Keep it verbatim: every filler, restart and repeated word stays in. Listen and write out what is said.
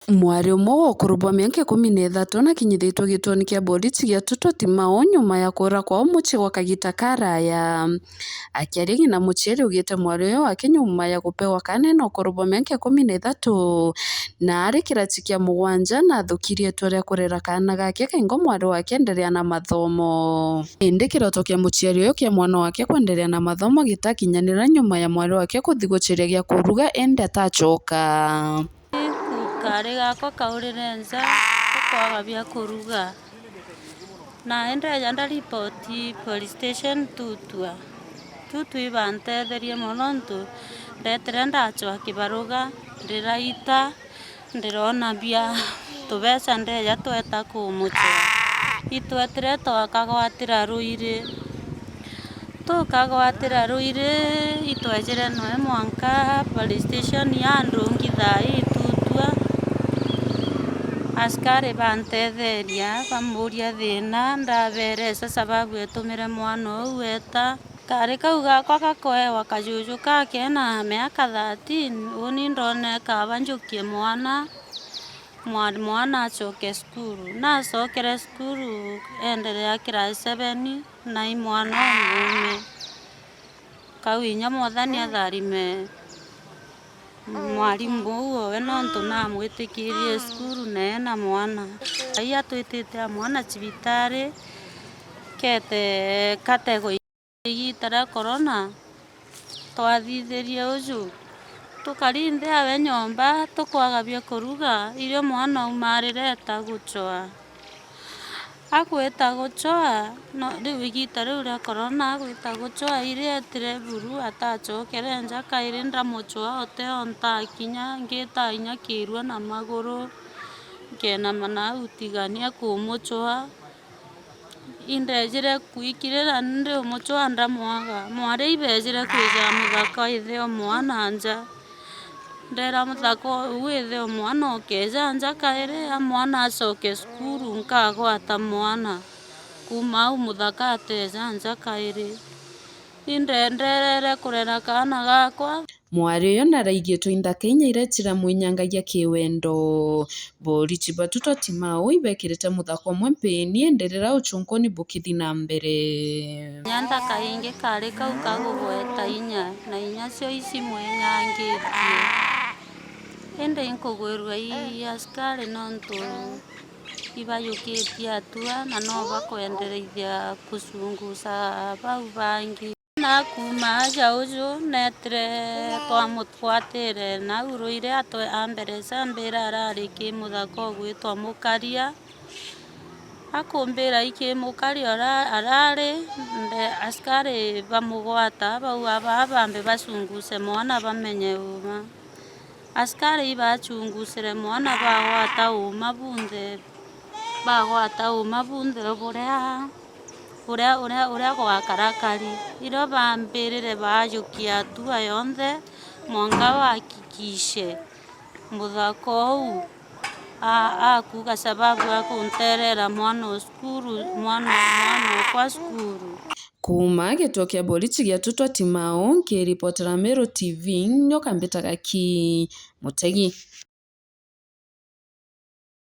Mwari umwe wa ukuru bwa miaka ikumi na ithatu nakinyithitue gituoni kia borisi gia Tutwa Timau nyuma ya kuura kwao mucii gwa kagita karaya. Akiaria ng'ina muciari ugite mwari uyu wake nyuma ya gupewa kaana ena ukuru bwa miaka ikumi na ithatu, na ari kirasi kia mugwanja na athukirie itua ria kurera kaana gake kaingo mwari wake enderea na mathomo. Indi kiroto kia muciari uyu kia mwana wake kwenderea na mathomo gitakinyanira nyuma ya mwari wake kuthi guciria gia kuruga indi atacoka. Kaari gakwa kaurire nja, tukwaga bia kuruga. Nae ndeeja ndaripoti police station Tutwa. Tutwa ibanteetherie mono nontu ndeetire ndacwa kibaruga, ndiraita, ndiroona bia tubeca ndeeja tweta kumucwa. Itwetire twakagwatira ruiri. Tukagwatira ruiri, itwejire noe mwanka police station ya Ndungi thaa ii Tutwa. Askari bantetheria, bamburia thina, ndabeeresa sababu etumire mwana uu eeta. Kaari kau gakwa gakoewa kajuju ka kena miaka thirteen, uni ndoneka banjukie mwana, mwa-, mwana acoke cukuru. Nacokere cukuru, enderea kirasi seven, na i mwana umuume. Kau inya Mwathani atharime mwarimu uu owe, nontu namwitikirie cukuru na ena mwana. Ai atwitite a mwana cibitari, kete kategwa igiita ria korona, twathithirie uju. Tukari nthi awe nyomba, tukwaga bia kuruga, irio mwana aumarire eta gucwa. Agwita gucwa, no, riu igiita riu ria korona, agwita gucwa, iri etire buru, atacokere nja kairi, ndamucwa, uteo ntakinya, ngita inya kiirua na maguru, nkenama nau tigania kumucwa. Indejire kwikirira ndiumucwa ndamwaga. Mwari ibejire kwijaga muthaka ithe o mwana nja. Ndera muthaka uu ithe o mwana ukeja nja kairi, a mwana acoke cukuru, nkagwata mwana. Kuuma au muthaka ateja nja kairi. Inde-, nderere kurera kaana gakwa. Mwari uyu naraigitwe inthaka inya iria ciramwinyangagia kiwendo. Borisi ba Tutwa Timau ibekirite muthaka umwe mpini, indi rira ucunkuni bukithi na mbere. Inya nthaka ingi kari kau ka gugweta inya, na inya cio icimwinyangitie. Indi inkugwirua ii askari nontu ibayukitie atua, na no bakwendereithia kucunguca bau bangi. Na kuuma aja uju neetire twamutwatire nau ruiri atwe-, ambereca ambira arari ki muthaka ugwitwa Mukaria. Akumbira i ki Mukaria ura-, arari, nde-, askari bamugwata, bauga baa bambe bacunguce mwana bamenye uuma. Askari ibachungucire mwana bagwata uuma bunthe. Bagwata uuma bunthe buria, uria, uria, uria gwakarakari. Irio baambirire baajukia atua yonthe, mwanka bahakikishe muthaka uu a-, akuuga sababu akunterera mwana o cukuru, mwana, mwana okwa cukuru. Kuuma gituo kia borisi gia Tutwa Timau, nkiripotera Meru T V, nyoka mbitaga ki Mutegi.